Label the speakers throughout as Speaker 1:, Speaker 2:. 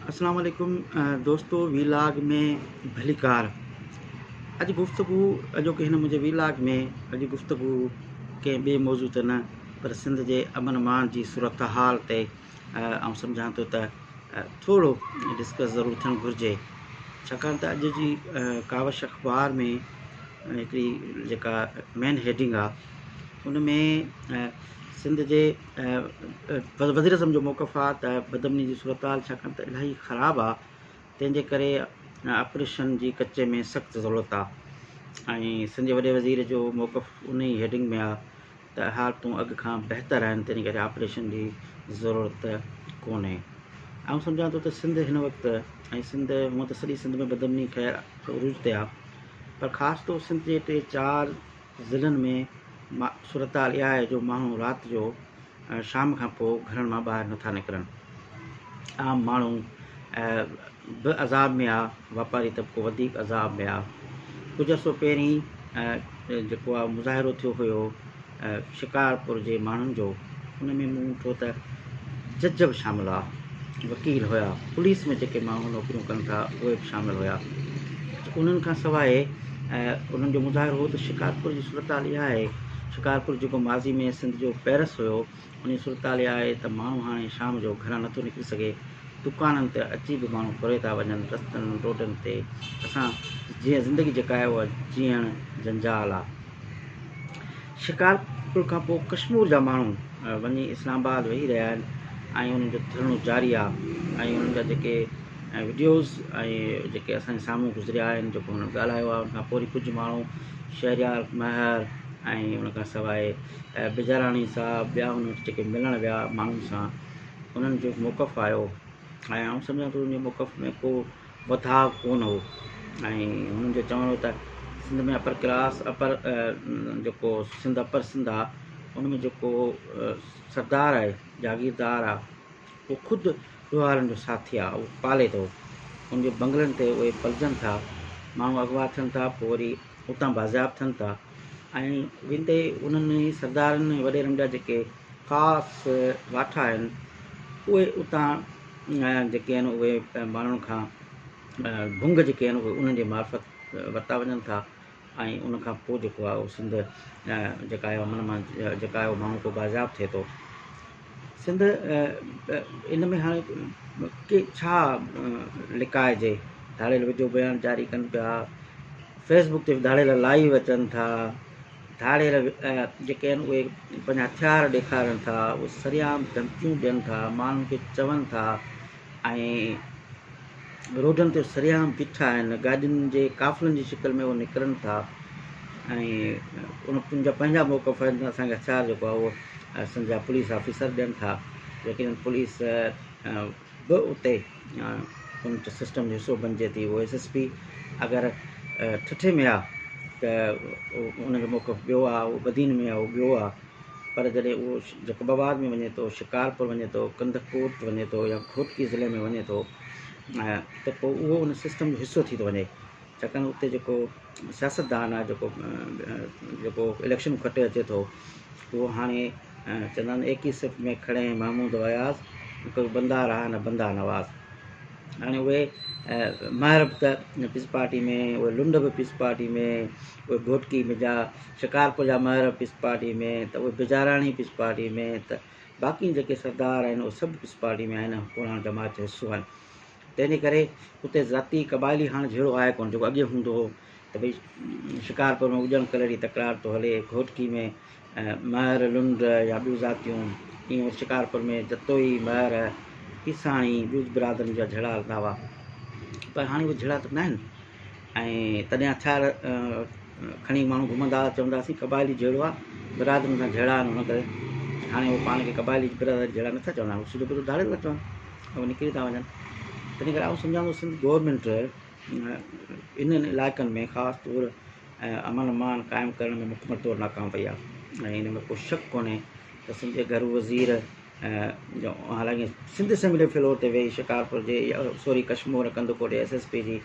Speaker 1: اسلام عليڪم دوستو وي لاگ ۾ ڀليڪار اڄ گفتگو اڄوڪي هن منهنجي وي لاگ ۾ اڄ گفتگو ڪنهن ٻئي موضوع تي نه پر سنڌ جي امن امان جي صورتحال تي آئون سمجهان ٿو ته ٿورو ڊسڪس ضرور ٿيڻ گهرجي ڇاڪاڻ ته اڄ جي ڪاوش اخبار ۾ هڪڙي جيڪا مين هيڊنگ آ ان ۾ سنڌ جي وزيراعظم جو موقف آ ته بدامني جي صورتحال ڇاڪاڻ ته الاهي خراب آ تنهن جي ڪري آپريشن جي ڪچي ۾ سخت ضرورت آ ۽ سنڌ جي وڏي وزير جو موقف ان ئي هيڊنگ ۾ آ ته حالتون اڳ کان بهتر آهن تنهن ڪري آپريشن جي ضرورت ڪونهي. آئون سمجهان ٿو ته سنڌ هن وقت ۽ سنڌ هونء ته سڄي سنڌ ۾ بدامني خير عروج تي آ پر خاص طور سنڌ جي ٽي چار ضلعن ۾ صورتحال اها آهي جو ماڻهو رات جو شام کان پوء گهرن مان ٻاهر نٿا نڪرن. عام ماڻهو به عذاب ۾ آ، واپاري طبقو وڌيڪ عذاب ۾ آ. ڪجهه عرصو پهرين جيڪو آ مظاهرو ٿيو هيو شڪارپور جي ماڻهن جو ان ۾ مون ڏٺو ته جج به شامل هئا، وڪيل هيا، پوليس ۾ جيڪي ماڻهو نوڪريون ڪن ٿا اهي به شامل هيا. انهن کان سواء انهن جو مظاهرو هو ته شڪارپور جي صورتحال اها آهي، شڪارپور جيڪو ماضي ۾ سنڌ جو پئرس هيو، ان جي صورتحال اها آهي ته ماڻهو هاڻي شام جو گهران نٿو نڪري سگهي، دڪانن تي اچي به ماڻهو ڦري ٿا وڃن، رستن روڊن تي اسان جي زندگي جيڪا آهي اها جيئڻ جنجال آهي. شڪارپور کان پوء ڪشمور جا ماڻهو وڃي اسلام آباد ويهي رهيا آهن ۽ انهن جو ڌرڻو جاري آهي ۽ انهن جا جيڪي وڊيوز ۽ جيڪي اسان جي سامهون گذريا آهن جيڪو هنن ڳالهايو آهي ان کان پوء وري ڪجهه ماڻهو شهريار مهر ۽ ان کان سواء بجاراڻي صاحب ٻيا هن وٽ جيڪي ملڻ ويا ماڻهن سان انهن جو موقف آيو ۽ آئون سمجهان ٿو ان جي موقف ۾ ڪو وڌاء ڪونه هو ۽ هنن جو چوڻ هو ته سنڌ ۾ اپر ڪلاس اپر جيڪو سنڌ اپر سنڌ آ ان ۾ جيڪو سردار آهي جاگيردار آ اهو خود ڏوهارن جو ساٿي آ اهو پالي ٿو ان جي بنگلن تي اهي پلجن ٿا ماڻهو اغوا ٿين ٿا پوء وري اتان بازياب ٿين ٿا ۽ ويندي انهن ئي سردارن ۽ وڏيرن جا جيڪي خاص واٺا آهن اهي اتان جيڪي آهن اهي ماڻهن کان ڀنگ جيڪي آهن اهي انهن جي معرفت ورتا وڃن ٿا ۽ ان کان پوء جيڪو آهي اهو سنڌ جيڪا آهي امن مان جيڪا آهي اهو ماڻهو پوء بازياب ٿئي ٿو سنڌ ان ۾ هاڻي ڪي ڇا لڪائجي ڌاڙيل وڊيو بيان جاري ڪن پيا فيسبڪ تي به ڌاڙيل لائيو اچن ٿا ڌاڙيل جيڪي آهن اهي پنهنجا هٿيار ڏيکارن ٿا اهي سرعام ڌمڪيون ڏين ٿا ماڻهن کي چون ٿا ۽ روڊن تي سرعام بيٺا آهن گاڏين جي قافلن جي شڪل ۾ اهي نڪرن ٿا ۽ ان جا پنهنجا موقف آهن ته اسانکي هٿيار جيڪو آهي اهو سنڌ جا پوليس آفيسر ڏين ٿا ليڪن پوليس به اتي ان سسٽم جو حصو بنجي ٿي اهو ايس ايس پي اگر ٺٽي ۾ آ ته ان جو موقف ٻيو آ اهو بدين ۾ آ اهو ٻيو آ پر جڏهن اهو جيڪب آباد ۾ وڃي ٿو شڪارپور وڃي ٿو ڪنڌڪوٽ وڃي ٿو يا گهوٽڪي ضلعي ۾ وڃي ٿو ته پوء اهو ان سسٽم جو حصو ٿي ٿو وڃي ڇاڪاڻ اتي جيڪو سياستدان آ جيڪو جيڪو اليڪشن کٽي اچي ٿو اهو هاڻي چوندا آهن ايڪ ئي صف ۾ کڙي هين محمود و اياز ڪوئي بندا رها نه بندا نواز هاڻي اهي مهر به ته پيپلز پارٽي ۾ اهي لنڊ به پيپلز پارٽي ۾ اهي گهوٽڪي ۾ جا شڪارپور جا مهر پيپلز پارٽي ۾ ته اهي بجاراڻي پيپلز پارٽي ۾ ته باقي جيڪي سردار آهن اهي سڀ پيپلز پارٽي ۾ آهن حڪمران جماعت جو حصو آهن تنهن جي ڪري اتي ذاتي قبائلي هاڻ جهيڙو آهي ڪونه جيڪو اڳي هوندو هو ته ڀئي شڪارپور ۾ اجڻ ڪلهڙي تڪرار ٿو هلي گهوٽڪي ۾ مهر لنڊ يا ٻيون ذاتيون ائين وري شڪارپور ۾ جتوئي مهر عيساڻي ٻيون برادرين جا جهيڙا هلندا هئا پر هاڻي اهي جهيڙا ته ناهن ۽ تڏهن هٿيار کڻي ماڻهو گهمندا هئا چوندا هئاسين قبائلي جهيڙو آهي برادرين سان جهيڙا آهن ان ڪري هاڻي اهي پاڻ کي قبائلي برادري جهيڙا نٿا چون هاڻي سڌو پڌو ڌاڙيل ٿا چون اهي نڪري ٿا وڃن تنهن ڪري آئون سمجهان ٿو سنڌ گورنمينٽ انهن علائقن ۾ خاص طور امن امان قائم ڪرڻ ۾ مڪمل طور ناڪام وئي آهي ۽ ان ۾ ڪو شڪ ڪونهي ته سنڌ جي گهرو وزير حالانڪه سنڌ اسيمبلي فلور تي ويهي شڪارپور جي سوري ڪشمور ڪنڌڪوٽ جي ايس ايس پي جي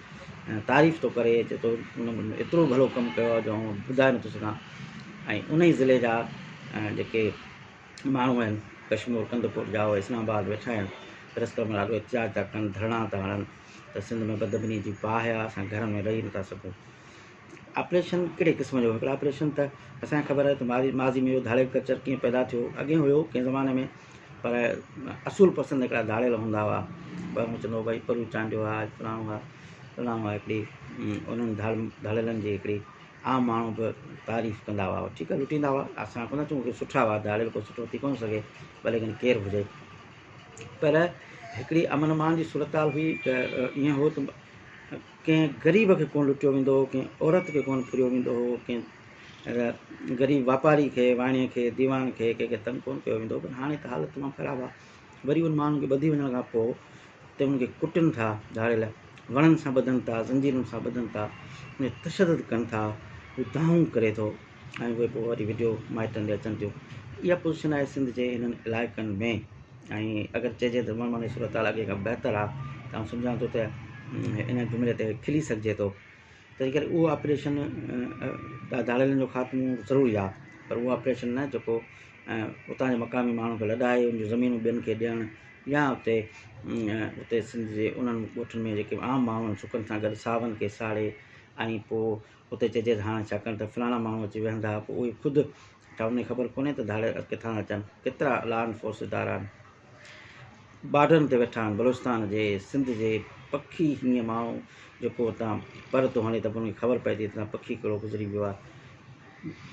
Speaker 1: تعريف ٿو ڪري چئي ٿو ان ايترو ڀلو ڪم ڪيو آهي جو آئون ٻڌائي نٿو سگهان ۽ ان ئي ضلعي جا جيڪي ماڻهو آهن ڪشمور ڪنڌڪوٽ جا اهي اسلام آباد ويٺا آهن پريس ڪلب ۾ آڏو احتجاج ٿا ڪن، ڌرڻا ٿا هڻن ته سنڌ ۾ بدامني جي باهه آهي، اسان گهرن ۾ رهي نٿا سگهون. آپريشن ڪهڙي قسم جو؟ هڪڙا آپريشن ته اسان کي خبر آهي ته ماضي ۾ اهو ڌاڙيل ڪلچر ڪيئن پيدا ٿيو، اڳي هيو ڪنهن زماني ۾ پر اصول پسند هڪڙا ڌاڙيل هوندا هئا، پر مون چوندو هو ڀائي پرو چانڊيو آهي، فلاڻو آهي، فلاڻو آهي، هڪڙي انهن ڌاڙيلن جي هڪڙي عام ماڻهو به تعريف ڪندا هئا، ٺيڪ آهي لٽيندا هئا، اسان ڪونه چئون ڪي سٺا هئا، ڌاڙيل ڪو سٺو ٿي ڪونه سگهي، ڀلي کڻي ڪير به هجي، پر هڪڙي امن امان جي صورتحال هئي ته ائين هو ته ڪنهن غريب کي ڪونه لٽيو ويندو هو، ڪنهن عورت کي ڪونه ڦريو ويندو هو، ڪنهن غريب واپاري کي، واڻيي کي، ديوان کي، ڪنهن کي تنگ ڪونه ڪيو ويندو هو، پر هاڻي ته حالت تمام خراب آهي. وري انهن ماڻهن کي ٻڌي وڃڻ کان پوء ته انهن کي ڪٽن ٿا ڌاڙيل، وڻن سان ٻڌن ٿا، زنجيرن سان ٻڌن ٿا، ان تي تشدد ڪن ٿا، هو دانهون ڪري ٿو ۽ اهي پوء وري وڊيو مائٽن ڏي اچن ٿيون. اها پوزيشن آهي سنڌ جي هنن علائقن ۾. ۽ اگر چئجي ته من ماني صورتحال اڳي کان بهتر آهي ته آئون سمجهان ٿو ته ان جملي تي کلي سگهجي ٿو. تنهن ڪري اهو آپريشن ڌاڙيلن جو خاتمو ضروري آهي پر اهو آپريشن نه جيڪو اتان جي مقامي ماڻهن کي لڏائي ان جون زمينون ٻين کي ڏيڻ يا اتي اتي سنڌ جي انهن ڳوٺن ۾ جيڪي عام ماڻهو آهن سڪن سان گڏ ساون کي ساڙي ۽ پوء اتي چئجي ته هاڻي ڇاڪاڻ ته فلاڻا ماڻهو اچي ويهندا پوء اهي خود ڇا انهن کي خبر ڪونهي ته ڌاڙيل ڪٿان ٿا اچن ڪيترا لا انفورس ادارا آهن بارڊرن تي ويٺا آهن بلوچستان جي سنڌ جي پکي هيئن ماڻهو جيڪو اتان پر ٿو هڻي ته پوء ان کي خبر پئي ٿي ته هتان پکي ڪهڙو گذري ويو آهي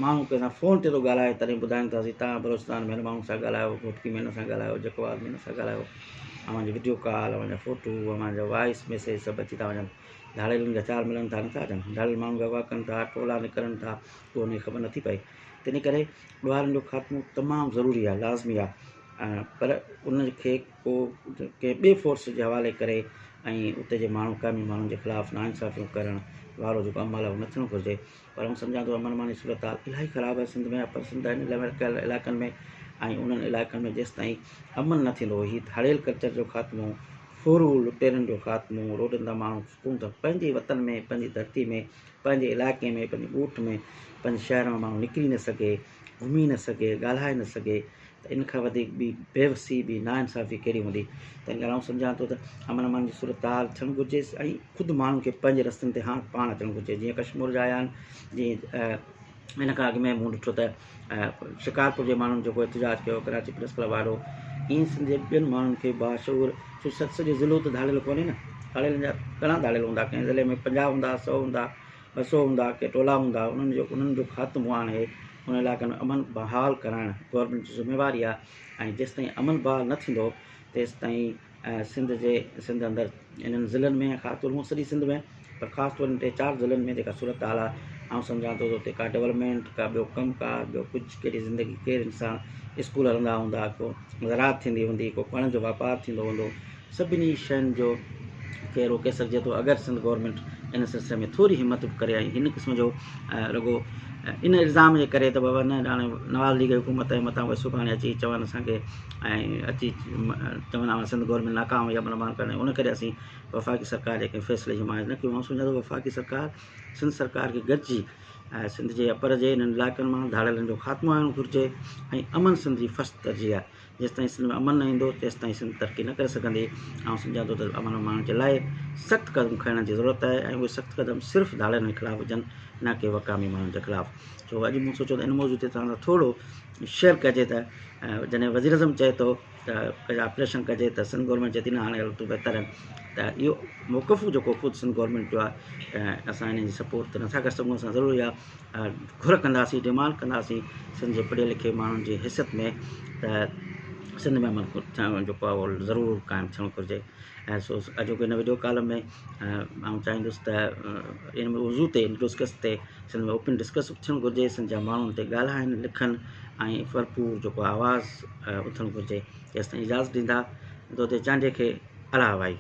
Speaker 1: ماڻهو ڪنهن سان فون تي ٿو ڳالهائي تڏهن ٻڌائين ٿا سي تان بلوچستان ۾ هن ماڻهو سان ڳالهايو گهوٽڪي ۾ هن سان ڳالهايو جيڪو آدمي هن سان ڳالهايو اوهان جي وڊيو ڪال اوهان جا فوٽو اوهان جا وائس ميسيج سڀ اچي ٿا وڃن ڌاڙيلن جا چار ملن ٿا نٿا اچن ڌاڙيل ماڻهو کي اغوا ڪن ٿا ٽولا نڪرن ٿا پوء ان کي خبر نٿي پئي تنهن ڪري ڏوهارين جو خاتمو تمام ضروري آهي لازمي آهي پر ان کي ڪو ڪنهن ٻئي فورس جي حوالي ڪري ۽ اتي جي ماڻهو قومي ماڻهن جي خلاف ناانصافيون ڪرڻ وارو جيڪو عمل آهي اهو نه ٿيڻ گهرجي پر آئون سمجهان ٿو امن امان جي صورتحال الاهي خراب آهي سنڌ ۾ اپر سنڌ آهن علائقن ۾ ۽ انهن علائقن ۾ جيستائين امن نه ٿيندو هي ڌاڙيل ڪلچر جو خاتمو ڦورو لٽيرن جو خاتمو روڊن تان ماڻهو سڪون سان پنهنجي وطن ۾ پنهنجي ڌرتي ۾ پنهنجي علائقي ۾ پنهنجي ڳوٺ ۾ پنهنجي شهر ۾ ماڻهو نڪري نه سگهي گهمي نه سگهي ڳالهائي نه سگهي ته ان کان وڌيڪ ٻي بيوسي ٻي ناانصافي ڪهڙي هوندي تنهن ڪري آئون سمجهان ٿو ته امن امان جي صورتحال ٿيڻ گهرجي ۽ خود ماڻهن کي پنهنجي رستن تي هاڻ پاڻ اچڻ گهرجي جيئن ڪشمور جا آيا آهن جيئن ان کان اڳ ۾ مون ڏٺو ته شڪارپور جي ماڻهن جيڪو احتجاج ڪيو ڪراچي پريس ڪلب وارو ائين سنڌ جي ٻين ماڻهن کي باشعور ڇو سڄو ضلعو ته ڌاڙيل ڪونهي نه ڌاڙيلن جا گهڻا ڌاڙيل هوندا ڪنهن ضلعي ۾ 50 هوندا 100 هوندا 200 هوندا ڪي ٽولا هوندا انهن جو انهن جو خاتمو آڻي ان علائقن ۾ امن بحال ڪرائڻ گورنمينٽ جي ذميواري آهي ۽ جيستائين امن بحال نه ٿيندو تيستائين سنڌ جي سنڌ اندر انهن ضلعن ۾ خاص طور هونء سڄي سنڌ ۾ پر خاص طور ٽي چار ضلعن ۾ جيڪا صورتحال آهي آئون سمجهان ٿو ته اتي ڪا ڊولپمينٽ ڪا ٻيو ڪم ڪار ٻيو ڪجهه ڪهڙي زندگي ڪير انسان اسڪول هلندا هوندا ڪو زراعت ٿيندي هوندي ڪو پاڻ جو واپار ٿيندو هوندو سڀني شين جو کي روڪي سگهجي ٿو اگر سنڌ گورنمينٽ ان سلسلي ۾ ٿوري همت به ڪري ۽ هن قسم جو رڳو ان الزام جي ڪري ته بابا نه هاڻي نواز ليگ جي حڪومت آهي متان اهي سڀاڻي اچي چون اسان کي ۽ اچي چون اوهان سنڌ گورنمينٽ ناڪام هئي امن امان ڪرڻ ان ڪري اسين وفاقي سرڪار جي ڪنهن فيصلي جي حمايت نه ڪيون. آئون سمجهان ٿو وفاقي سرڪار سنڌ سرڪار کي گڏجي سنڌ جي اپر جي انهن علائقن مان ڌاڙيلن جو خاتمو آڻڻ گهرجي ۽ امن سنڌ جي فرسٽ ترجيح آهي. جيستائين سنڌ ۾ امن نه ايندو تيستائين سنڌ ترقي نه ڪري سگهندي. آئون سمجهان ٿو ته امن امان جي لاء سخت قدم کڻڻ جي ضرورت آهي ۽ اهي سخت قدم صرف ڌاڙيلن جي خلاف هجن نه ڪي وقامي ماڻهن جي خلاف. سو اڄ مون سوچيو ته ان موضوع تي توهان سان ٿورو شيئر ڪجي ته جڏهن وزيراعظم چئي ٿو ته آپريشن ڪجي ته سنڌ گورنمينٽ چئي ٿي نه هاڻي حالتون بهتر آهن ته اهو موقف جيڪو خود سنڌ گورنمينٽ جو آهي ته اسان ان جي سپورٽ ته نٿا ڪري سگهون اسان ضرور اها گهر ڪنداسين ڊمانڊ ڪنداسين سنڌ جي پڙهيل لکيل ماڻهن جي حيثيت ۾ ته سنڌ ۾ امن جيڪو آهي اهو ضرور قائم ٿيڻ گهرجي ۽ سو اڄوڪي هن وڊيو ڪالم ۾ آئون چاهيندس ته ان موضوع تي ڊسڪس تي سنڌ ۾ اوپن ڊسڪس به ٿيڻ گهرجي سنڌ جا ماڻهو ان تي ڳالهائن لکن ۽ ڀرپور جيڪو آواز اٿڻ گهرجي. تيستائين اجازت ڏيندا دودي چانڊيي کي الله وائي.